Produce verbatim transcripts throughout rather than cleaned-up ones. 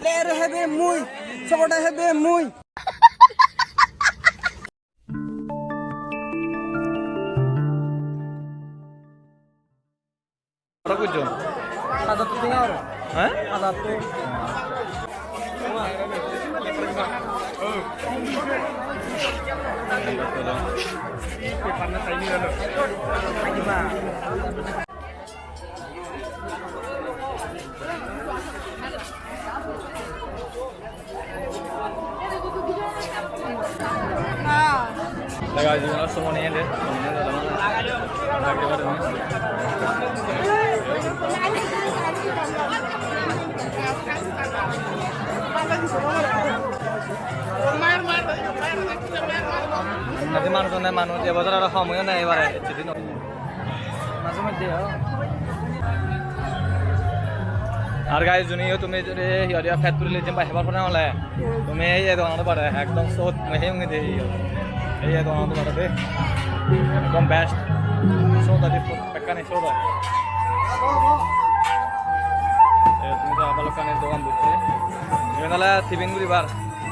Lere hebe mui, sogoda hebe mui. Aro kujo? Ada tu tinggal. Hah? Ada tu. Manuj, manuj, ebojor aro hom oiyo na ebare, ecche din. Maje moddhe, oh. Ar guys, juni yo tumi jodi hi hoide pet purile jempai hebar pore hole, tumi ei doganot pare, ekdom sot mui heyonge de yo. Ei doganot pare de. Ekdom best. Sot adi bekkani sot adi. Ei tumi to balokkani dogan butte. Iben ole tiffin guribar,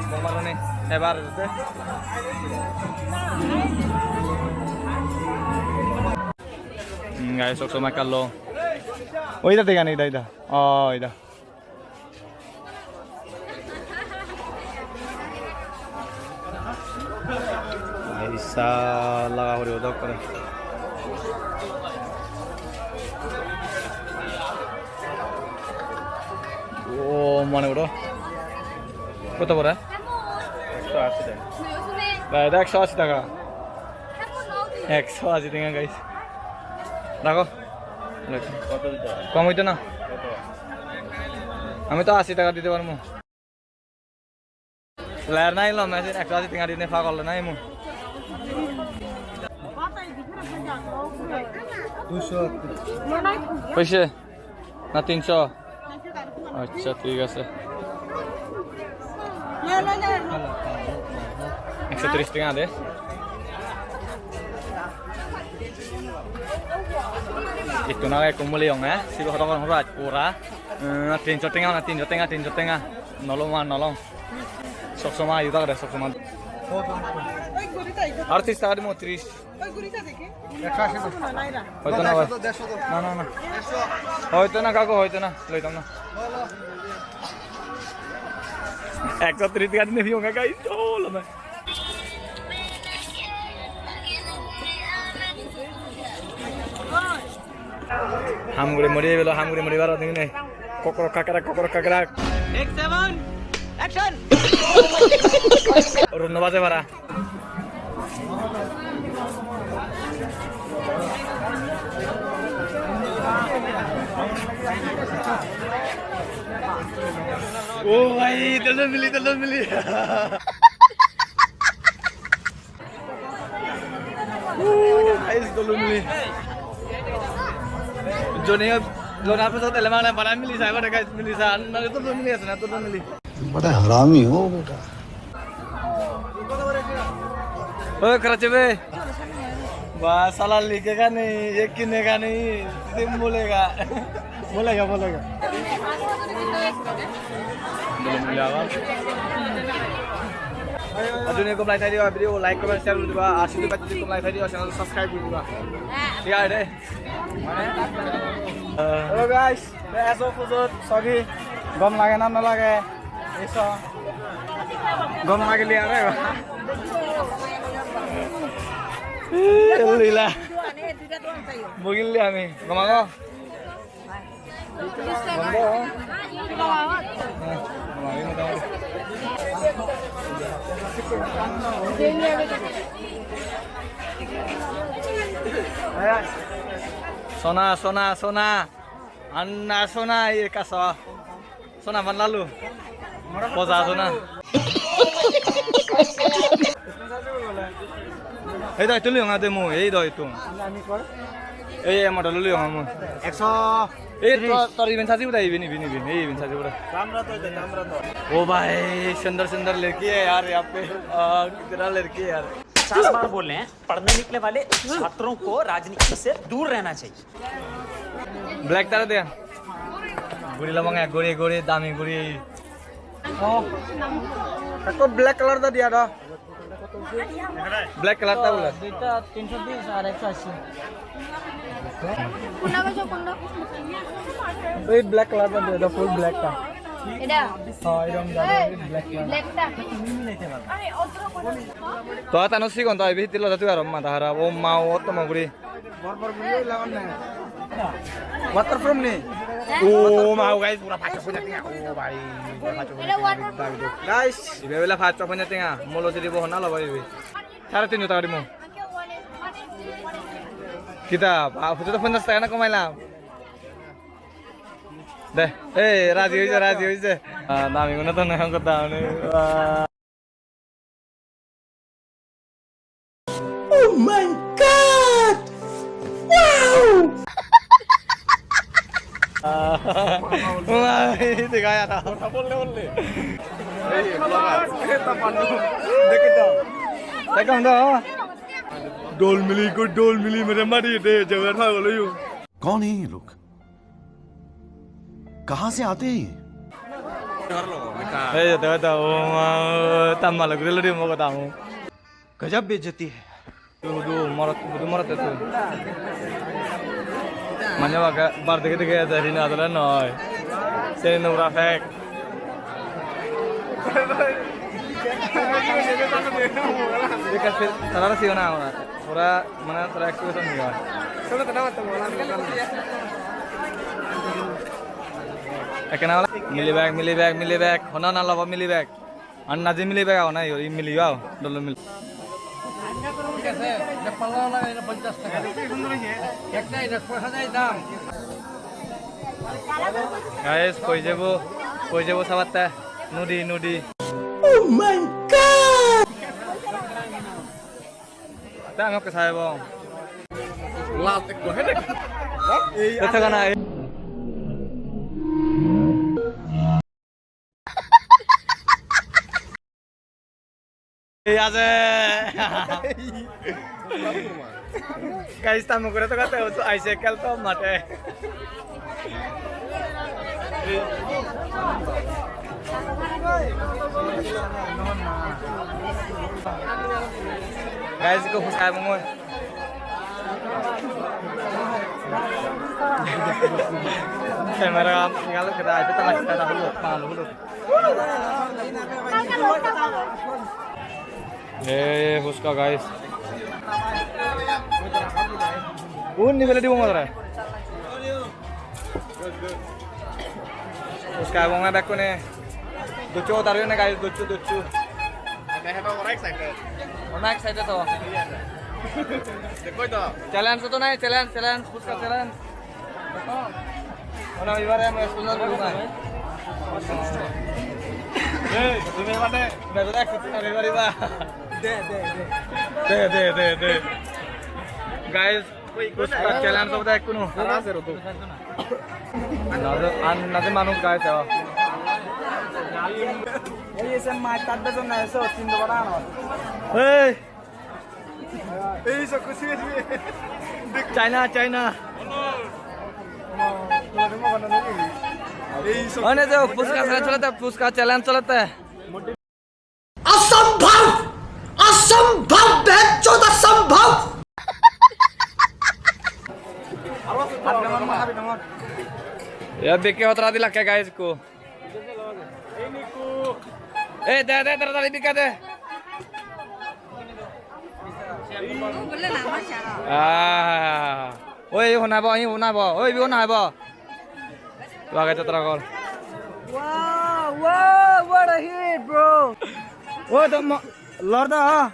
gom maroni hebar de. Hmm, guys, sok soma ekka lo. Oi da, dega nei da, ida. Oh, ida. Aisa laga poribo dok gore. O mane uro. Kotto pore? Ekso ashi taka. Ba, eta ekso ashi taka. Ekso ashi taka, guys. Rakho. Koto dito? Kom oito na? Koto? Ami to ashi taka dite parmo. Ler nai lo, machine ekso ashi taka dine pagol nai mo. Duiso. Hoise? Na tinso? Accha, thik ase. Ekso tiris tenga de. Ittu na ekko muli ong, eh? Sibe hodo hon hora pura. Eh, tinso tenga na, tinso tenga, tinso tenga. Nolong ma, nolong. Sob somoi idu agede, sob somoi. Ar tris tenga de mo, tris. Ekso ashi taka. Hoito na bhai. Dersho taka. Na, na, na. Hoito na kaku, hoito na. Loitam na. Ekso tiris tenga dine piyonge, guys. Cholo na. Ham guri mori belo, ham guri mori baro ding nei. Kokrok kakrak, kokrok kakrak. Take seven. Action. Run no baje para. O bhai, tolon mili, tolon mili. Guys, tolon mili. Joni lona pesot ele mane bana mili sai bare guys, mili sai. Nale tolon mili ase na, tolon mili. बड़ा हरामी हो बेटा। ओए कराची बे। वाह साला लिखेगा नहीं, ये गिनेगा नहीं, सिर्फ बोलेगा। बोलेगा, बोलेगा। Juni gom lagi thai diba, video like, comment, share guri diba, ar juni gom lagi thai diba, channel subscribe guri diba. Thik age de. Hello guys, te ejo pujot sogi gom lage na no lage? Eso. Gom lagile aro eba. Lila. Bugilli ami. Gom ago? Gom do? Eh, gom age motamoti. Sona, sona, sona. Anna sona, ye kasa. Sona man lalu. Poja sona. Ei doi tuli ong ade mu, ei doi tu. Ei, ei model tuli ong mu. Ekso. Ei to, tor iben saji uda, iben, iben, iben, ei iben saji uda. Tamra to, tamra to. ओ भाई, सुंदर सुंदर लड़की है यार, यहाँ पे। आ, कितना लड़की है यार। पचास बार बोल रहे हैं, पढ़ने निकले वाले छात्रों को राजनीति से दूर रहना चाहिए। Black tara de. Guri lobong ek guri guri, dami guri. Oh. Ekko black color ta diya do. Black color ta bole. Duita tinso bis ar ekso asi. Oi black color ta diya do, full black ta. এটা? Oh, এরকম যাবে, black color. ব্ল্যাকটা। To tano sigon to ibe hitte lode tui aro mada harap. O ma, o to ma guri. Bor bor guri oi lagon na. Water from ni? O ma, guys, pura pachsho ponjaj tenga. O bhai, pachsho ponjaj tenga. Guys, ibe bele pachsho ponjaj tenga. Molo jodi bo honna lobo ibe. Sare tinso taka dimo. Kita, ba, photo to ponjaj taka na komailam. De, ei, raji oise, raji oise. Ah, dami gune to nang hoda mane. Ah. Oh my God! Wow! Wah, ini gaya tau. Bolle, bolle. Ei, vlogger. Eta pandu. Dekhe to. Dekhe to. Dol mili, good dol mili, mere mari de, jagar pagol oiyo. कौन है ये लोग? कहाँ से आते हैं ये? Ei, eta, eta, o ma, tammal guri lodi mo gota mo. गजब बेइज्जती है। Hudu morot, hudu morot eto. Mane baka bar dege dege ejer, hina adole noi. Seni nora fek. Beka se, tara siyo na ora. Ora mane tara ekku beton niyo. Ekkena ola mili bag, mili bag, mili bag. Honna na lobo mili bag. Anna je mili bag agon na, iyot mili bag, dol dol mili. Guys, koi jebo, koi jebo sabatte, nudi, nudi. Oh my God! Te ami okke saibo. Last ekko hede. Ei, te thagana. Ei aje. Guys, tamo kore to kate hoto aise kel to mate. Guys, ko husai mongoi. Camera ngalo kita aja tengah kita dahulu, malu dulu. Eh, fuska guys. Un ni bele di mo tara. Fuska ebong bekkune. Duccho tari ne guys, duccho, duccho. Ate heto ora excited. Ora excited to. Dekho to. Challenge to nai, challenge, challenge, fuska challenge. Ora ibare ami sponsor gori nai. Ei, tumi ebare. Bego excited gori ba. De, de, de. De, de, de, de. Guys, Fuska challenge obode ekkunu. Ara ase roto. Annaje, annaje manuj guys, oh. Ei ese mai tadde jone eso tindo bara ano. Hey. Ei so khushi khushi. China, China. Ei so. One je fuska challenge cholette, fuska challenge cholette. असंभव! असंभव! बहनचोद असंभव! Ya, beke hotra di lakke, guys, ko. Eh, de, de, de, de, bika de. Ah. Oi, hona bo, hona bo. Oi, hona bo. Lage jatra gol. Wow, wow, what a hit, bro. Oi, to mo-, lor da.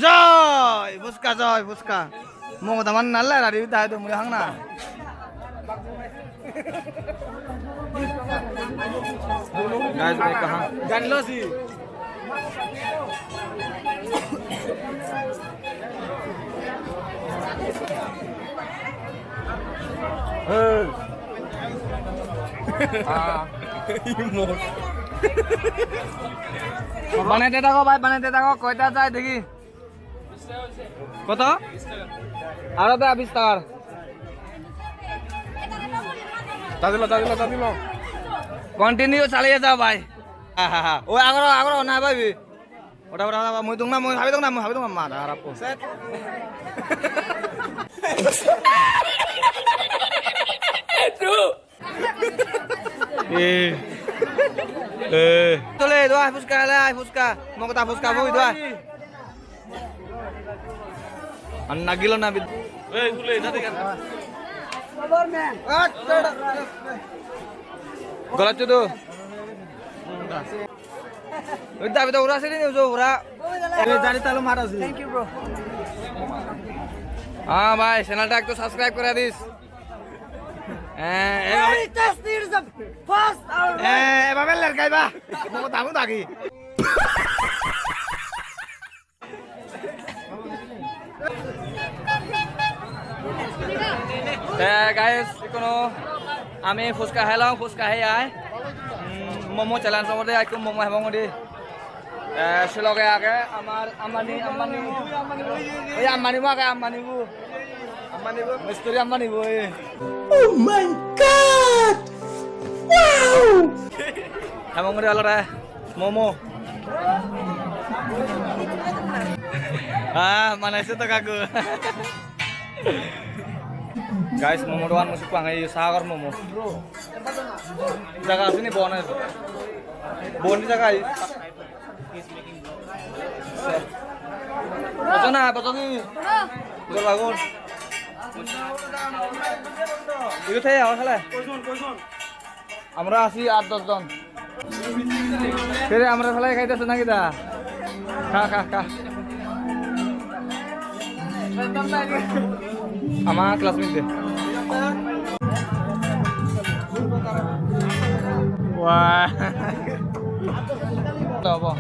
Joy, fuska, joy, fuska. Mo da man nalla, rari da do mure hangna. Guys, bhai, kahan? Gan lo si. Hey. Ah. Banai de dago, bhai, banai de dago, koita jai dekhi. কত? আরো দে বিশ টাকার। Tadilo, tadilo, tadilo. Continue chaliye jao bhai. Ha, ha, ha. Oi, agoro, agoro, na bhai. Ora, ora, ora, mui dung na, mui habi dung na, mui habi dung na, mara harap ko. Eh. Eh. Tole, dua, fuska, lai, fuska. Mau kita fuska, bu, dua. Anna gilo na bid. Eh, tole, tadi kan. Golat tu. Oi, David, ura sini ni, ujo, ura. Eh, dari talo mara sih. Thank you, bro. Ah, bhai, channel ta ektu subscribe kore dis. Eh, eh, Very tasty, it is the first, all right. Eh, eh, bhai, lerkai ba. Mau tamu dagi. Te guys, ekhono ami fuska helong, fuska hei ai. Hmm, momo challenge obode, ekko momo hebong udi. Eh, se loge age amar Ambani, Ambani. Ei Ambani bo age, Ambani bo. Ambani bo. Mistiri Ambani bo, eh. Oh my God! Wow! Hebong udi olode. Momo. Ah, mane se to kaku. Guys, momo dogan musi pang ei sagor momo. Jaga asini bon asini. Bon jaga ai. Bojo na, bojo ni. Gol lagun. Idu thei awa sale. Amra achi at dosh jon. Sere amra salai khaite aso naki da? Kha, kha, kha. Ama classmate de. Wah. Dobo.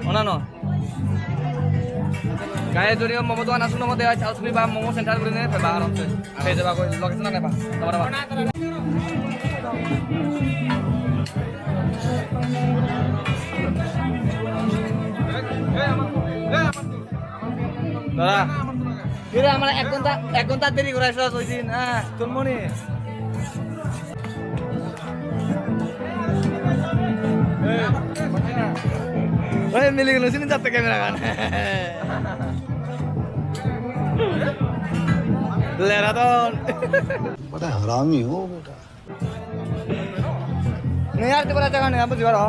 Ona no. Guys, jodi momo dogan aso no de, Charles River Momo Center gurinei peba aramse. Pei jeba goi, location ane ba. Taba taba. Dada. Kire amar ek ghonta, ek ghonta deri gorai so soi din, ha, tun moni. Oi, mili gelo sini jatte camera gan. Lera don. बड़ा हरामी हो बेटा। Nei ar tibara jaga nei, buji paro.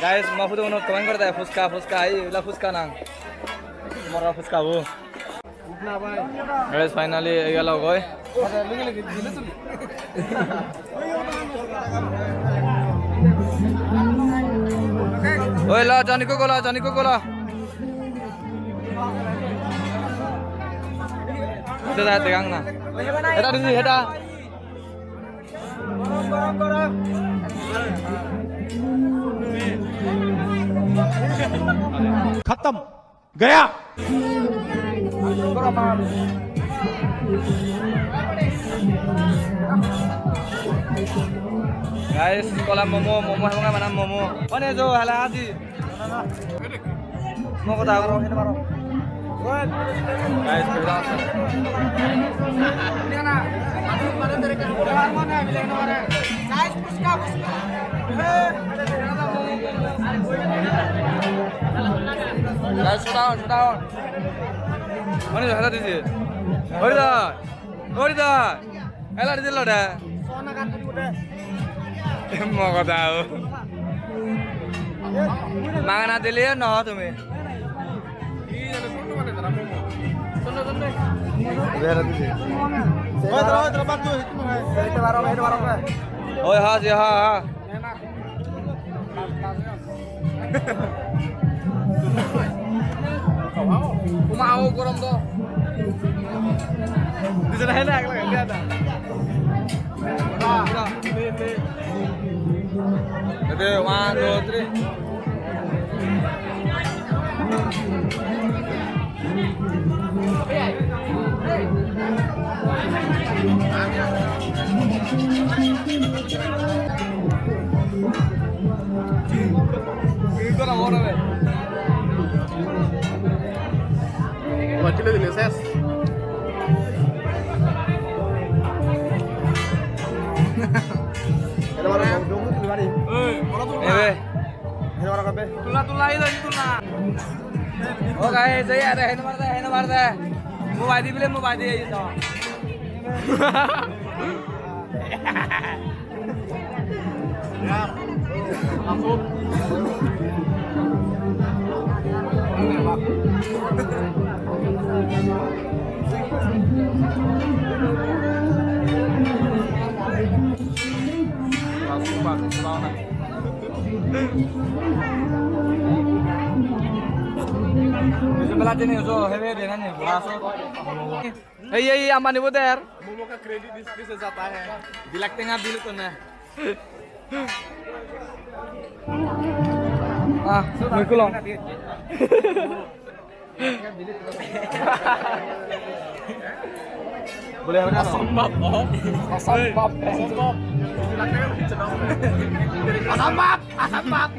Guys, ma photo uno comment gore de, fuska, fuska, ei, ila fuska nang. Mora fuska bu. Guys, finally, ei gelo goi. Oi, la, jani ko gola, jani ko gola. Ita da, tegang na. Ita di sini, ita. खत्म। गया। Guys, kola momo, momo hema mana momo. One jo hala aji. Momo da goro, hene baro. Guys, koi da. Guys, slow down, slow down. Mane hara dije. Hori da. Hori da. Ela dije lo da. Mogo dao. Magana dile no tumi. Bera dije. Oi, tara, oi, tara, batu. Oi, tara, oi, tara, oi. Oi, ha, je, ha, ha. Uma, o, gorom do. Di sana, hai na, ek lagi, lihat dah. Ede, one, two, three. Kilo dile ses. Ebe. Tula, tula, ilo, tula. Oh, guys, ei, are, heno mar de, heno mar de. Mobile di bile, mobile di, ei, no. Ei, ei, Ambani bo der. Momo ka credit is kise jata hai. Di lakh tenga bill kona. Ah, mui kulong. Boleh apa? Asam bab, oh. Asam bab. Asam bab. Asam bab.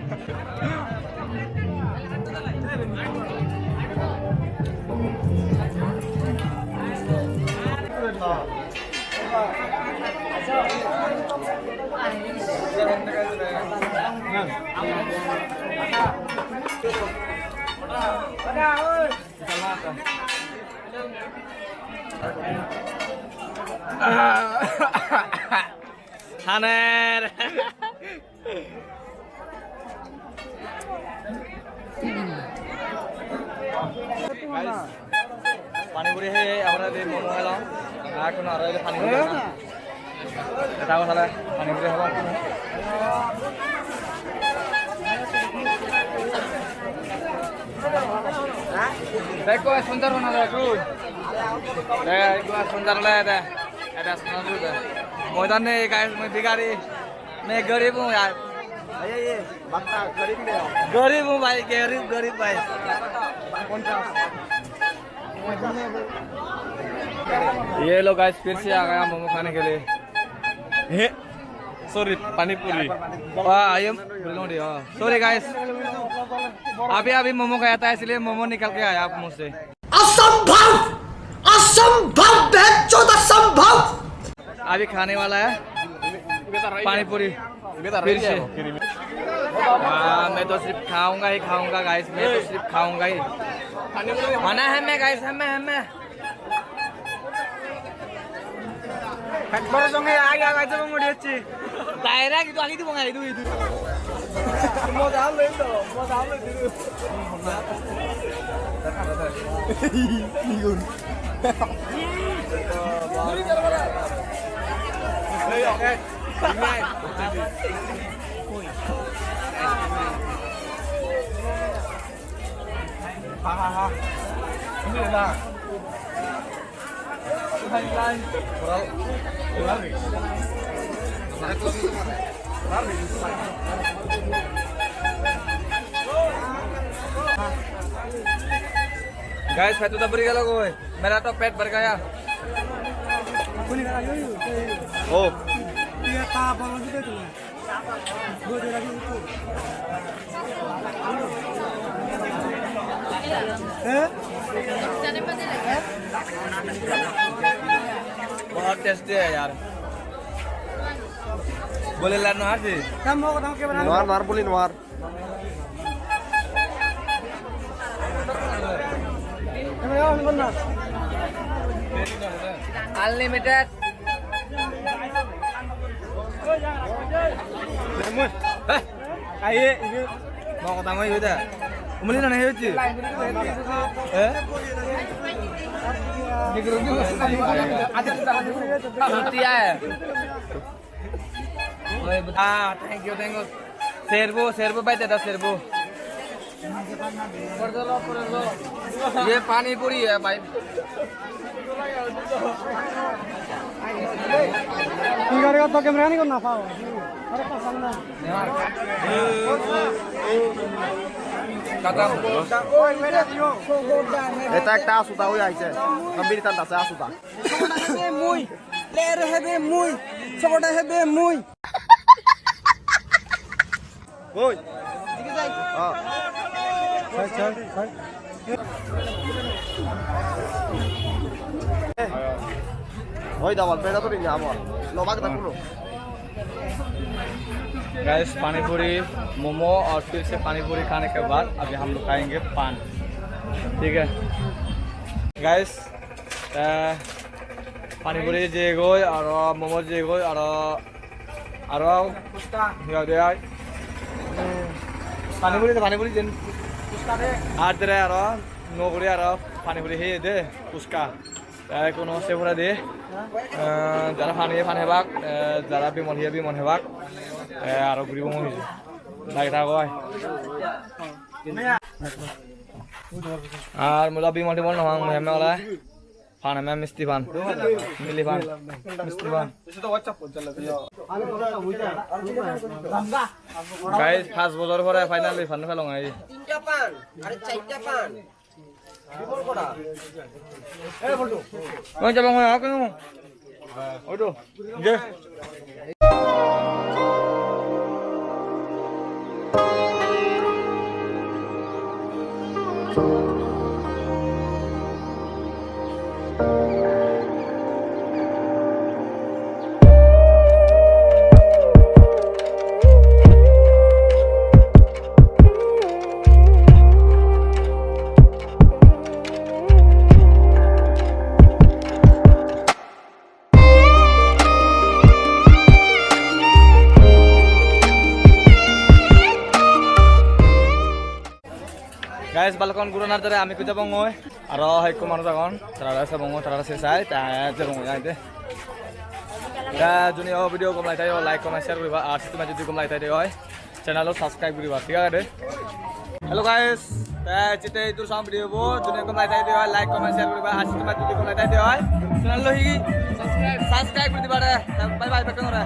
Haner. Guys, pani puri hei amra de momo helo. Ekhon aro ele pani puri helo. Eta ko sale pani puri helo. Dekho, sponsor bana de, cool. Dekho, sponsor le de. Eta sponsor de. Moidan nei, guys, mui bigari. मैं गरीब हूँ यार। ये, ये, बता, गरीब में हो। गरीब हूँ भाई, गरीब, गरीब भाई। ये लो guys, फिर से आ गया मोमो खाने के लिए। हे, sorry, पानी पूरी। हाँ, I am sorry guys, अभी अभी मोमो खाया था, इसलिए मोमो निकल के आया आप मुंह से। असंभव, असंभव, बेंचोद असंभव। अभी खाने वाला है पानी पूरी। फिर से। हाँ, मैं तो सिर्फ खाऊंगा ही खाऊंगा guys, मैं तो सिर्फ खाऊंगा ही। Mana hemme guys, hemme, hemme. Ekbar songe age age jabo mori hocche. Direct idu agi dibo ngai idu idu. Moja hole to, moja hole idu. Igun. Hey, okay. Ha ha ha. Ini dah. Guys, pet to bhar gaya koi? Mera to pet bhar gaya. Oh. बहुत टेस्टी है यार। बोले ला ना जी। Noar, noar, buli noar. Unlimited. Heh. Aye, iye. Mau ketemu iye dah. Umuli nana iye uci. Eh? Ruti ya. Ah, thank you, thank you. Servo, servo, bhai, dada, servo. ये पानी पूरी है, भाई। Enggak ada, pakai berani kok, napa? Ada pasang, nah. Kata. এটা একটা আসুদা হয়ে আইছে। গম্ভীর তান আছে Asuda. Soboda hebe mui. Lere hebe mui. Soboda hebe mui. Oi. Ah. Oi, dawal, peda to ringa amar. Lo bag da kuno. Guys, पानी पूरी, मोमो और फिर से पानी पूरी खाने के बाद अभी हम लोग खाएंगे पान। ठीक है गाइस, पानी पूरी जे गई और मोमो जे गई और aro fuchka. Hi hoide ai? Pani puri de, pani puri den. Fuchka de. Ar dere aro, nuo guri aro pani puri heye de, fuchka. Te hono se pore de, eh, jara pani heye pani hebak, eh, jara bimol heye bimol hebak, eh, aro guribo mui hiju. Lagi thago ai. Ar mui do bimol timol no hang, mui hemme ole. Pan ame misti pan. Mili pan. Misti pan. Guys, pach bojor pore finally pan pelong ai. তিনটা পান, আরে চারটা পান। কি বল করা? Oi, jabong, oi, ako. Oi, to. Je. Guys, balokon guronar dare ami kujabongoi. Aro hoyekko manuj agon, tarare sabongoi, tarare se sai, ta jabongoi ai de. Ta juni o video gom lai thaio, like, comment, share guriba, ar sittun judi gom lai thai de oi, channel-o subscribe guriba, thik age de? Hello guys, te ecche te idur sam video bo, juni gom lai thai de oi, like, comment, share guriba, ar sittun judi gom lai thai de oi, channel-o hi subscribe, subscribe guri diba de. Bye bye, bekkunore.